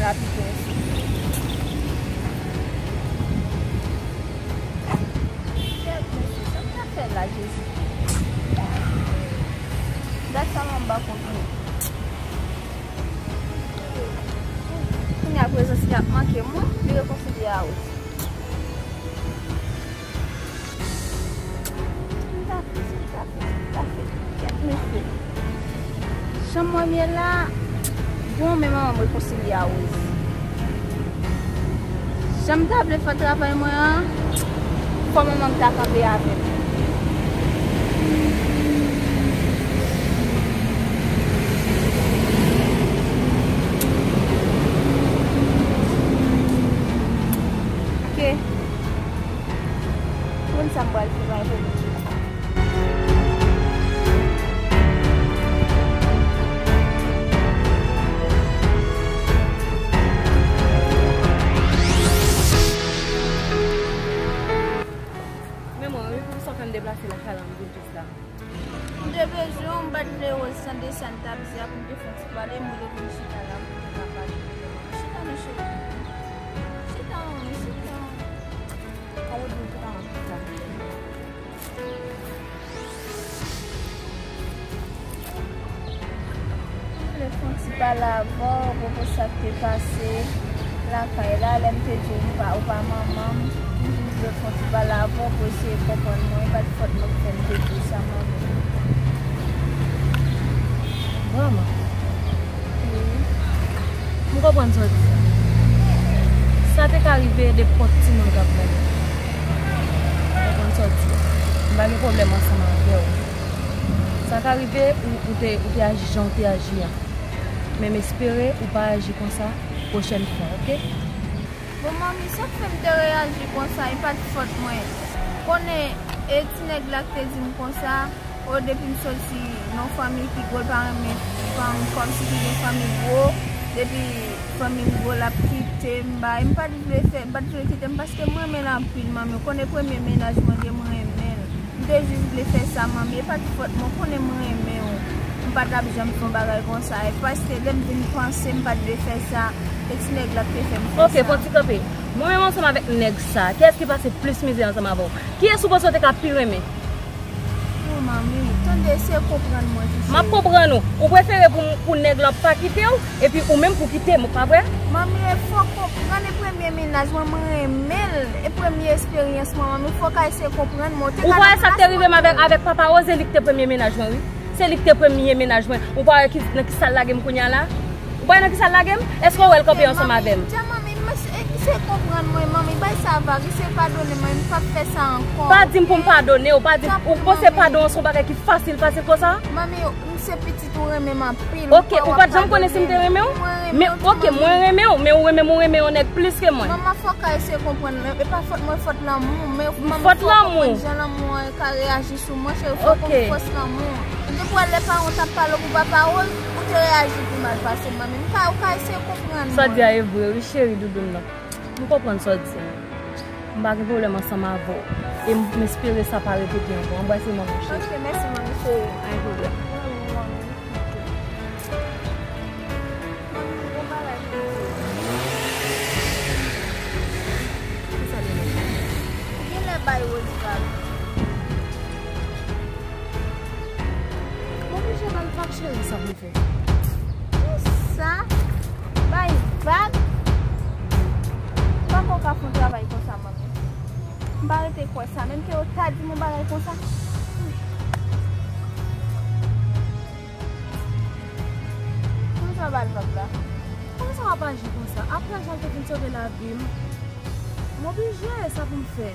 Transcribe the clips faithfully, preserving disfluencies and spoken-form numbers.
Rapid, mesye. Kèt, mesye, sa m ta fè la, Jezi? Gad sa manman m ba kont mwen. Kounye a prezans li ap manke m, wi, li rekonsilye a Rosie. M ta fè, m ta fè, m ta fè. Kèt, mesye. Jan m wè m ye la, bon, men manman m rekonsilye a Rosie. Jan m ta vle fè travay mwen an, fò manman m ta kanpe avè m. Ok. Konn sa m pral fè, pa gen pwoblèm. Men mwen, wi, poukisa w fè m deplase lakay la, m vin jis la? M te bezwen w, m pa t vle Rose tande sa n t ap di a, pou m te fè yon ti pale, m te vin chita la pou m te ka pale. Chita non, cheri. Chita, manmi, chita. An wout, nou chita, manmi, chita. M vle fè yon ti pale avè w apwopo sa k te pase lakay la, lè m te di w m pa, ou pa manman m. M vin vle fè yon ti pale avè w pou eseye konprann mwen. E pa t fòt mwen ki fè m te di w sa, manmi. Vrèman? Wi. M konprann sa w di a. Sa te ka rive nenpòt timoun k ap grandi. M konprann sa w di a. M pa gen pwoblèm ansanm avè w. Sa ka rive, ou, ou te, ou te aji jan w te aji a. Men m espere ou pa aji konsa pwochèn fwa, oke? Bon, manmi, sa k fè m te reyaji konsa, e pa t fòt mwen. Konnen, e ti nèg la k te di m konsa, o, depi m soti nan yon fanmi ki gwo, l pa renmen fanm, kòmsi ki gen fanmi gwo, depi fanmi m gwo, l ap kite m, bay, m pa t vle fè, m pa t vle kite m, paske m renmen l anpil, manmi. Ou konnen premye mennaj mwen gen, m renmen l. M te jis vle fè sa, manmi. E pa t fòt mwen, ou konnen m renmen w. M pa t ap janm fè yon bagay konsa. E paske lè m vin panse, m pa t vle fè sa. E ti nèg la k te fè m fè sa. Ok, fò w ti kanpe. Mwen menm ansanm avèk nèg sa, kiyès ki pase plis mizè ansanm avè w? Kiyès ou panse w te ka pi renmen? Wi, manmi. Tande, eseye konprann mwen tou, cheri. M ap konprann ou. Ou prefere pou, pou nèg lan pa kite w, epi ou menm pou kite m, pa vre? Manmi, e fò w konprann, e premye mennaj mwen, mwen renmen l. E premye esperyans mwen, manmi, fò w ka eseye konprann mwen. Ou pa wè sa k te rive m avèk, avèk papa Rose, li k te premye mennaj mwen, wi. Se li k te premye mennaj mwen. Ou pa wè ki, nan ki sa l lage m kounye a la? Ou pa wè nan ki sa l lage m? Èske w wè l kanpe ansanm avè m? Dja, manmi, eseye konprann mwen, manmi, bay sa vag, eseye padone mwen, m p ap fè sa ankò. Pa di m pou m padone w, pa di m, ou panse padon an se yon bagay ki fasil, fasil konsa? Manmi, m se pitit ou renmen m anpil. Ok, ou pa t janm konnen si m te renmen w? Men, ok, mwen renmen w, men ou renmen m, ou renmen yon nèg plis ke mwen. Manman, fò w ka eseye konprann, e pa fòt mwen, fòt lanmou. Men manman, fò w konprann jan lanmou an ka reyaji sou mwen, cheri, fò w konn fòs lanmou. Depi w wè lè paran w t ap pale w pou papa Rose, ou te reyaji pi mal pase m, manmi. M ka, ou ka eseye konprann mwen. Sa w di a e vre, wi, cheri doudoun nan. M konprann sa w di a. M pa gen pwoblèm ansanm avè w. E m, m espere sa pa repete ankò. Anbrase manmi, cheri. Ok, mèsi, manmi, cheri. Pa gen pwoblèm. Manmi, manmi. Manmi, m gon bagay pou m di w. Kisa li ye? Ou genlè bay Rose vag. M oblije ba l vag, cheri, sa pou m fè? Kisa? Bay vag? M pa kwè w ka fè yon travay konsa, manmi. M pa rete kwè sa, menm ke yo ta di m yon bagay konsa. Poukisa w ba l vag la? Poukisa w ap aji konsa? Apre jan l te vin sove lavi m, m oblije, sa pou m fè.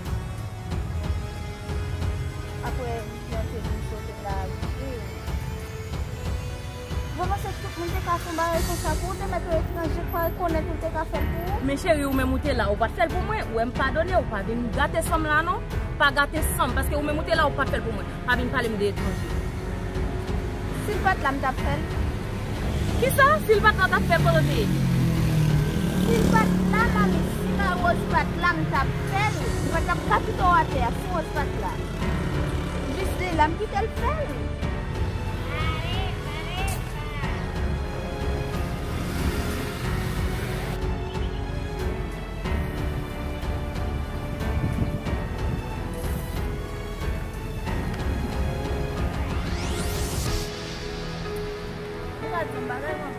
Apre jan l te vin sove lavi m. Vrèman, se tout moun te ka fè yon bagay konsa pou ou, te mèt yon etranje k pa rekonèt ou, l te ka fè l pou ou? Men cheri, ou menm ou te la, ou pa t fè l pou mwen. Ou wè m padone w, pa vin gate san m la non. Pa gate san m, paske ou menm ou te la, ou pa t fè l pou mwen. Pa vin pale m de etranje. Si l pa t la, m t ap fè l. Kisa? Si l pa t la, w t ap fè l, kote w te ye? Si l pa t la, manmi, si Mayi Rose pa t la, m t ap fè l. M pa t ap ka kite w atè a, si Rose pa t la. Jis li la, m kite l fè l. Pale, pale, pale. Pa di yon bagay, mwen.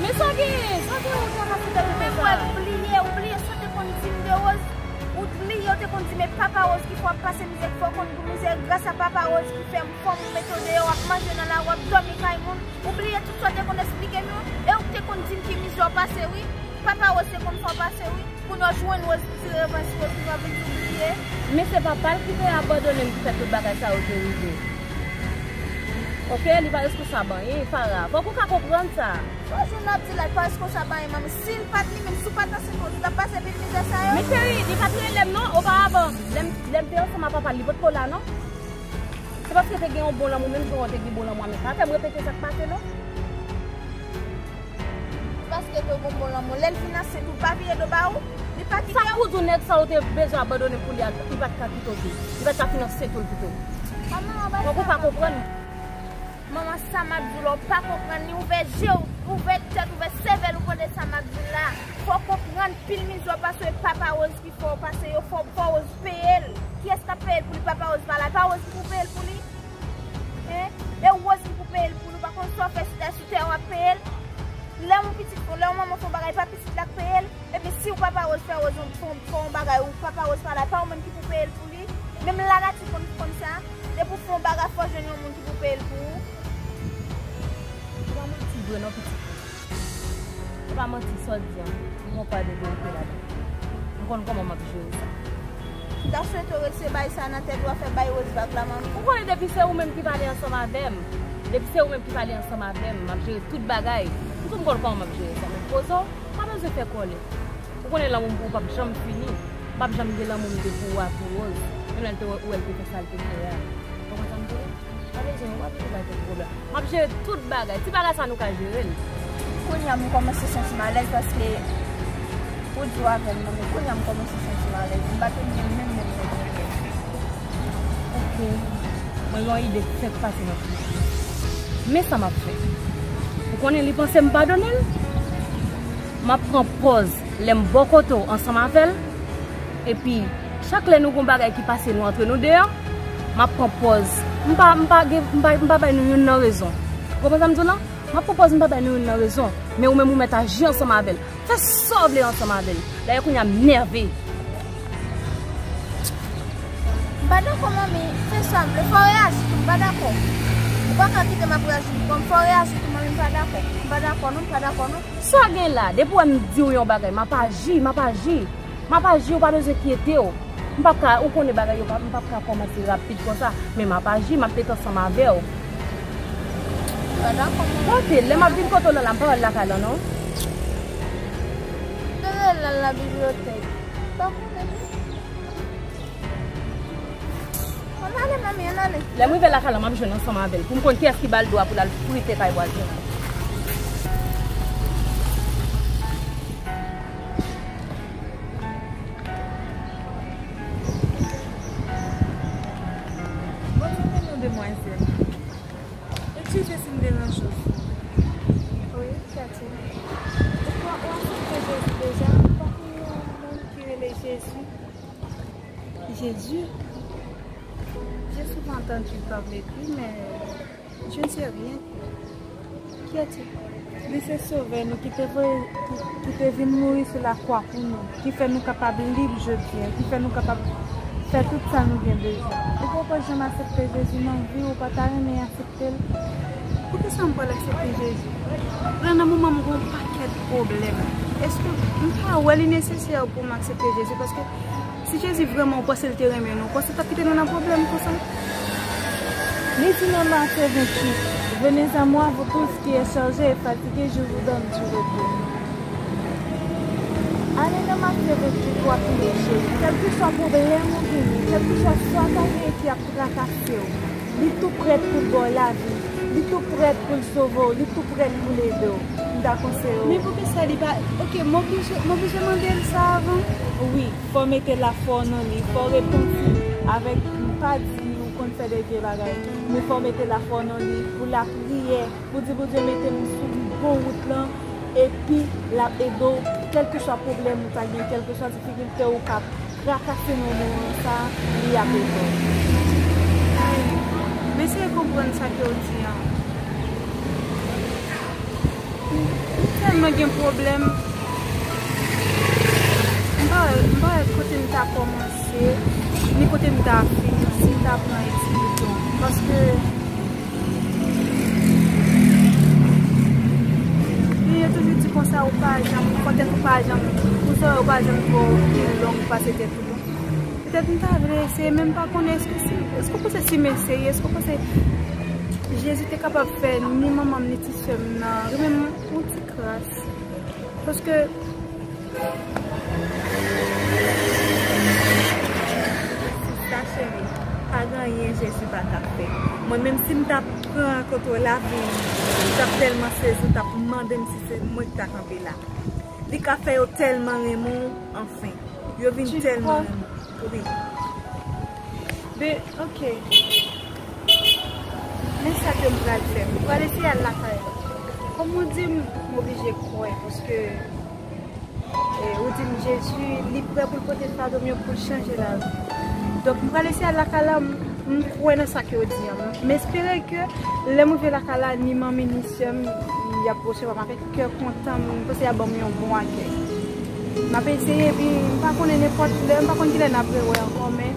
Men sa gen, sa gen ou trakase tèt ou konsa? Ou bliye, ou bliye sa w te konn di m de Rose. Ou bliye w te konn di m e Papa Rose ki fè w ap pase mizè, ki fè w konn pou mizè. Gras a Papa Rose ki fè m, fè m mete w deyò, w ap manje nan lari, w ap dòmi kay moun. Ou bliye tout sa w te konn esplike m yo? E ou te konn di m ki mizè w pase, wi. Papa Rose te konn fè w pase, wi. Kounye a w jwenn Rose pou tire revanj sou Rose, kounye a w vin di w bliye. Men se papa l ki te abandone m ki fè tout bagay sa yo te rive. Oke, li pa responsab anyen, Farah. Fòk ou ka konprann sa. Fò jou n ap di la, li pa responsab anyen, manmi. Si l pa t li menm, si w pa t ansent Rose, ou t ap pase pil mizè sa yo? Men cheri, li pa t rele m non, oparavan. Lè m, lè m te ansanm ak papa l, li potko la non. Se paske te gen yon bon lanmou, menm jan w te gen bon lanmou a, men pa fè m repete sa k pase non. Paske te gon bon lanmou. Lè l vin ansent, ou pa vire do ba ou? Li pa kite w? Sa k pou di w nèg sa yo te bezwen abandone pou li a, li pa t ka kite w tou. Li pa t ka fin ansent tou l kite w. Manman, ou pa konprann. Manman, sa m ap di w la, ou pa konprann li. Ouvè je w, ouvè tèt, ouvè sèvèl ou, tande sa m ap di w la. Fò w konprann pil mizè w pase, e Papa Rose ki fè w pase yo, fò, fò Rose peye l. Kiyès k ap peye l pou li? Papa Rose pa la. E pa Rose ki pou peye l pou li? Hein? E Rose ki pou peye l pou li, ou pa konn sa w fè sou tè, sou tè w ap peye l. Lè yon pitit, lè yon manman fè yon bagay, pa pitit la k peye l. Epi si w Papa Rose fè Rose yon, fè yon, fè yon bagay, ou Papa Rose pa la, pa ou menm ki pou peye l pou li. Menm lanati konn, konn sa. Depi w fè yon bagay, fò jwenn yon moun ki pou peye l pou ou. Ou pa manti vre non, pitit. Se pa manti sa w di an. M gon pa de verite ladan. M konn kòman m ap jere sa. M ta swete w retire bagay sa nan tèt ou, afè bay Rose vag la, manmi. Ou konnen depi se ou menm ki pale ansanm avè m, depi se ou menm ki pale ansanm avè m, m ap jere tout bagay. M tou m konn kòman m ap jere sa. Men poze w, pa bezwen fè kòlè. Ou konnen lanmou m pou ou p ap janm fini. M p ap janm gen lanmou m te pou ou a pou Rose. Menm lè l te wè, ou wè l te fè sa l te fè a. Ou konprann sa m di w? Pa bezwen, ou pa bezwen bay tèt pwoblèm. M ap jere tout bagay. Ti bagay sa nou ka jere l. Kounye a m kòmanse santi m alèz paske ou di w avè m nan, men kounye a m kòmanse santi m alèz. M pa te menm, menm, menm, menm. Ok. Mwen gen yon ide k fèk pase nan tèt mwen. Men sa m ap fè. Ou konnen li panse m padone l? M ap pran pòz lè m bò kote w ansanm avè l. Epi, chak lè nou gon bagay ki pase nou antre nou deyò, m ap pran pòz. M pa, m pa gen, m pa, m pa bay nou youn nan rezon. Ou konprann sa m di w lan? M ap pran pòz m pa bay nou youn nan rezon. Men ou menm ou mèt aji ansanm avè l. Fè sa w vle ansanm avè l. Dayè kounye a m nève. M pa dakò, manmi. Fè sa w vle. Fò w reyaji tou. M pa dakò. Ou pa ka kite m ap reyaji pou kò m. Fò w reyaji tou, manmi. M pa dakò. M pa dakò, non. M pa dakò, non. Sa gen la? Depi w wè m di w yon bagay, m ap aji, m ap aji. M ap aji, ou pa bezwen enkyete w. M p ap ka, ou konnen bagay yo, m p ap ka kòmanse rapid konsa, men m ap aji, m ap met ansanm avè w. Tande, lè m ap vin kote w lan la, m pa wè l lakay lan non. Tande, l al nan bibliyotèk. Pa konnen non. Ann ale, manmi, ann ale. Lè m rive lakay lan, m ap jwenn ansanm avè l pou m konn kiyès ki ba l dwa pou l al frite kay vwazen an. Bonjou, demwazèl. Eskize si m deranje w. Wi, Katy. Ou, ou aksepte Jezi deja? Ou pa konn yon moun ki rele Jezi? Jésus? J'ai souvent entendu parler de lui, mais je ne sais rien. Qui est-il? Li se Sovè nou ki te voye, ki, ki te vin mouri sou lakwa pou nou, ki fè nou kapab lib jodi a, ki fè nou kapab fè tout sa nou gen bezwen. Ou poko janm aksepte Jezi nan vi w, ou pa ta renmen aksepte l? Poukisa m pral aksepte Jezi? Lè nan moman m gen yon pakèt pwoblèm, èske m ta wè li nesesè pou m aksepte Jezi? Paske si Jezi vrèman, ou panse l te renmen nou, ou panse l t ap kite nou nan pwoblèm konsa? Li di nan Matye venntuit, venez à moi, vous tous qui êtes chargés et fatigués, je vous donne du repos. Ale nan Matye venntuit pou w ap tounen Jezi. Kèlkeswa pwoblèm ou genyen, kèlkeswa sa w ta genyen ki ap trakase w, li tou prèt pou l ba w lavi. Li tou prèt pou l sove w. Li tou prèt pou l ede w. M ta konseye w. Men poukisa li pa, oke, m oblije, m oblije mande l sa avan? Wi, fò w mete lafwa w nan li. Fò w repanti avèk, m pa di ou konn fè de vye bagay, men fò w mete lafwa w nan li, pou lapriyè, pou di Bondye mete m sou bon wout lan, epi l ap ede w, kèlkeswa pwoblèm ou ta gen, kèlkeswa difikilte ou ka Trakase moman an sa, li ap etan. Men eseye konprann sa ke w di an. M tèlman gen pwoblèm. M pa, m pa wè kote m ta kòmanse, ni kote m ta fini, si m ta pran etid ou non. Paske, men yo toujou di konsa, ou pa janm, fò tèt ou pa janm, pou zòrèy ou pa janm twò long pase tèt ou. Petèt m ta vle eseye, men m pa konnen èske si, èske w panse si m eseye, èske w panse Jezi te kapab fè ni manman m ni ti sè m nan renmen m yon ti kras? Paske, sista cheri, pa gen anyen Jezi pa t ap fè. Mwen menm si m t ap pran kontwòl lavi m, m t ap tèlman sezi, w t ap mande m si se mwen ki ta kanpe la. Li ka fè yo tèlman renmen w, anfen. Yo vin tèlman renmen w. Wi. Ben, ok. Men sa ke m pral fè. M pral eseye al lakay la. Kòm ou di m, m oblije kwè, paske, eh, ou di m Jezi, li prè pou l pote fado m yo, pou l chanje lavi. Donk, m pral eseye al lakay la, m, m kwè nan sa ke w di an. M espere ke lè m rive lakay la, ni manmi, ni sè m, y ap resevwa m avèk kè kontan, m panse y ap ban m yon bon akèy. M ap eseye, epi m pa konnen nenpòt lè, m pa konn kilè n ap rewè ankò, men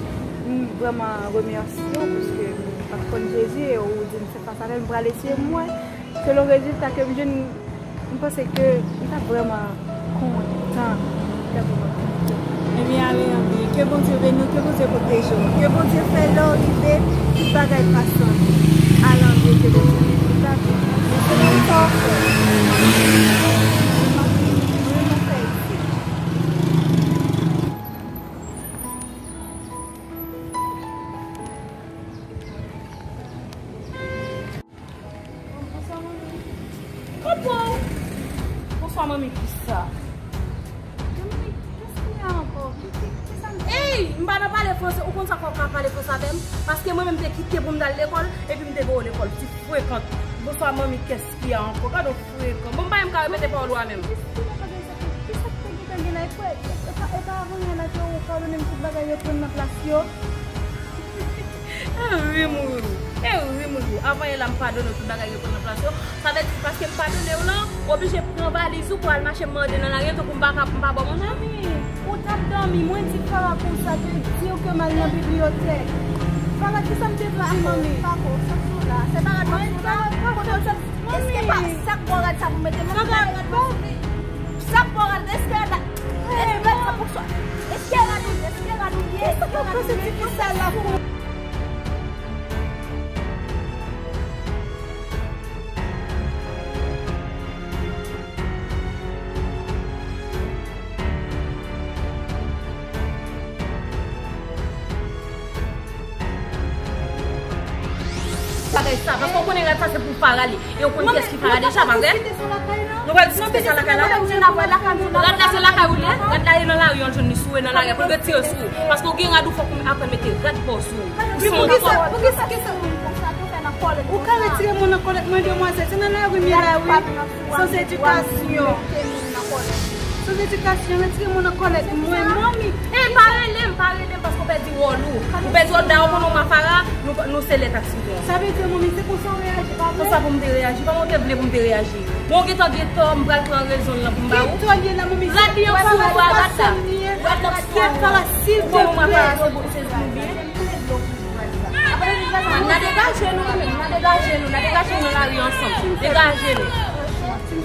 m vrèman remèsye w, paske m pa t konn Jezi, e ou di m fè fas avè l, m pral eseye m wè. Selon rezilta ke m jwenn, m panse ke m t ap vrèman kontan. M t ap vrèman kontan. Ebyen, ale anben. Ke Bondye beni w, ke Bondye pwoteje w. Ke Bondye fè lè w rive, tout bagay pase anben. Ale anben, ke Bondye beni w. Mèsi pou sa w fè. Mwen, mwen fè isit. Bonswa, manmi. Kòman? Bonswa, manmi, kisa? Dominique, qu'est-ce qu'il y a encore? Ki, ki, ki sa m fè? Ey, m pa nan pale franse. Ou konn sa fè w pa pale franse avè m? Paske mwen menm te kite pou m t al lekòl, epi m te voye w lekòl. Ti frekan. Bonswa, manmi, qu'est-ce qu'il y a encore? Gade w frekan. Bon, m pa menm ka repete pawòl ou a menm. Kisa, kisa, kisa k te gentan gen la? E pa, e pa, e pa avan yè la ke ou padone m tout bagay reprann nan plas yo? E ri m ri w. E ri m ri w. Avan yè la m padone w tout bagay reprann nan plas yo. Sa vle di paske m padone w lan, w oblije pran valiz ou pou al mache mande nan lari an tankou m pa ka, m pa ba w manje. Manmi, ou t ap dòmi, mwen di Farah konsa ke di w ke m al nan bibliyotèk. Farah, kisa m te di w, manmi? Pako, sa sou la. Se pa rad mwen sou la. Kote w sot? Èske pa sa k bò rad sa pou mete nan rad mwen? Sa k bò rad, èske rad la? Èske rad sa pou swa? Èske rad ou, èske rad ou ye? Èske rad ou ye? Sa k ap pase ti fi sa la pou bagay sa, paske w konnen rad sa se pou Farah li. E w konn kiyès ki Farah deja, pa vre? Nou pral diskite sa lakay la. Rad la se lakay ou li ye? Rad la e nan lari an, l jwenn li sou e nan lari an, pou l retire l sou ou. Paske w gen rad ou, fòk ou aprann mete rad pa w sou ou. Ou san wont. Ou ka retire moun nan kòlèt mwen, demwazèl. Se nan lari m ye la, wi. Sans edikasyon. Sans edikasyon, retire moun nan kòlèt mwen, manmi. Ey, pa rele m, pa rele m, paske w pèdi wòl ou. Ou pèdi wòl, dayè w konnen w ma Farah, nou, nou se lè taksi pran. Sa vle di, manmi, se konsa w reyaji, pa vre? Konsa pou m te reyaji, kòman w te vle pou m te reyaji? Bon, gentan, gentan, m pral pran rezon l lan pou m ba ou. Rad li an sou ou a, rad la. Rad la sou ou a. Farah, silvouplè. N a degaje nou, wi, n a degaje nou, n a degaje nou nan lari ansanm. Degaje nou.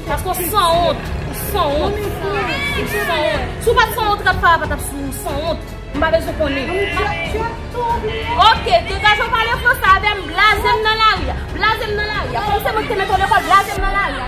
Paske w san wont, ou san wont, ou san wont. Si w pa t san wont, rad Farah pa t ap sou ou, san wont. M pa bezwen konnen. Ok, degaje w pale franse avè m, blaze m nan lari a. Blaze m nan lari a. Kòm se mwen ki te mete w lekòl, blaze m nan lari a.